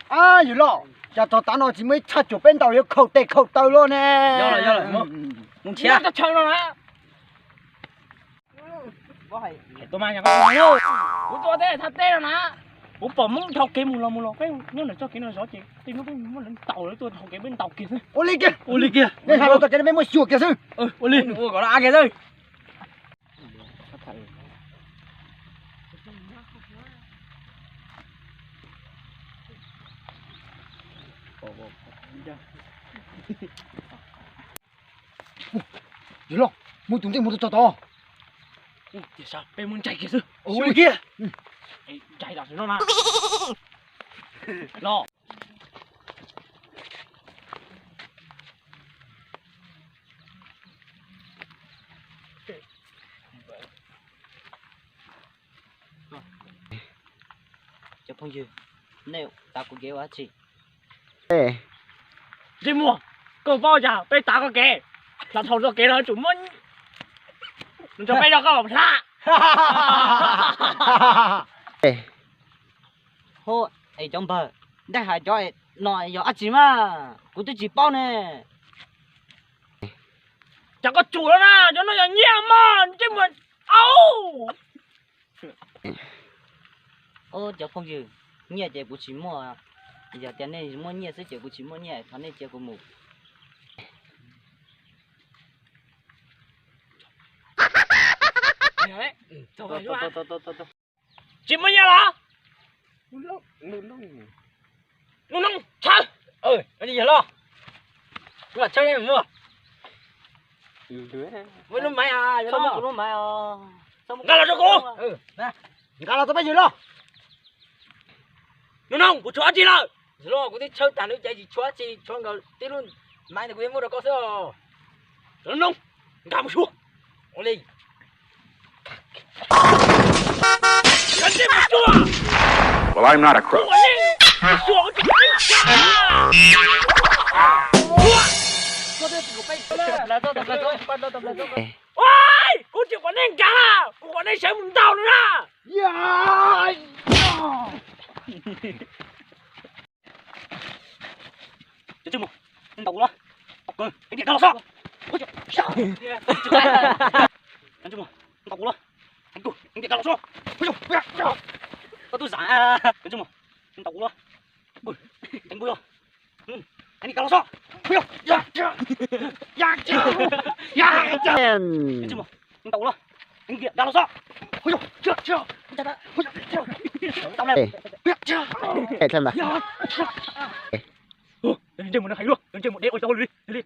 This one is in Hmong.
Ab, yawg loj, cas tog tav no tsis muaj ib tshaj cuam peb ntaus yuav khaum tes khaum taw luaj ne. Kuv pom Hmoob dhau kev mus los mus los, peb nyob ntawm txoj kev no zov ces tej hnub peb muab lawv ntaus, lawv tuaj dhau kev peb ntaus kiag xwb. Ua li kiag. Ua li kiag. Nej hais los txog kev no peb muab xyuas kiag xwb. Ua li. Yawg loj, muaj tus ntsej muag txog tod. Tias sas peb muab ntsais kiag xwb. Ua li kiag. Ntsais tam sim no na. Los. Cov phooj ywg, nej tav kuv kev ua dab tsi? Ntsej muag, koj paub cas peb tav koj kev? Hla thaum txoj kev no tsum muab, nrog peb nrog koj hla. Hu, es cov npawg, nej hais cov no yog dab tsi mas kuv twb tsis paub ne. Cas koj tsum lawm na, cov no yog nyiaj mas ntsej muag au. Ub, cov phooj ywg, nyiaj ces kuv tsis muaj. Yog tias nej muaj nyiaj xwb ces kuv tsis muaj nyiaj, thov nej cia kuv mus. Tsis muaj nyiaj los? Lub noob tshawb. Yawg loj, kuv lam tshawb nej mus. Lub maiv, nqa los rau kuv. Nqa los rau peb yawg loj. Lub noob kuv tshuav dab tsi lawm? Yawg loj, kuv twb tshawb tag lub caij tsis tshuav dab tsi, tshuav nkaus tib lub maiv ntawd kuv yuav muab rau koj xwb os. Lub noob, nqa mus xyuas. Ua li. Well, I'm not a crook. Ua, kuv tsis kom nej nkag, kuv kom nej sawv mus ntaus nws na. Cov ntsej muag, ntaus kuv los, tau kawg, heev tiag, nkag los sob. Cov ntsej muag, ntaus kuv los, heev tiag, nkag los sob. Koj tub zam, cov ntsej muag, ntaus kuv los, heev tiag, nkag los sob. Cov ntsej muag, ntaus kuv los, heev tiag, nkag los sob. Ntsej muag, nws hais luaj, ntsej muag dev ua tau li li.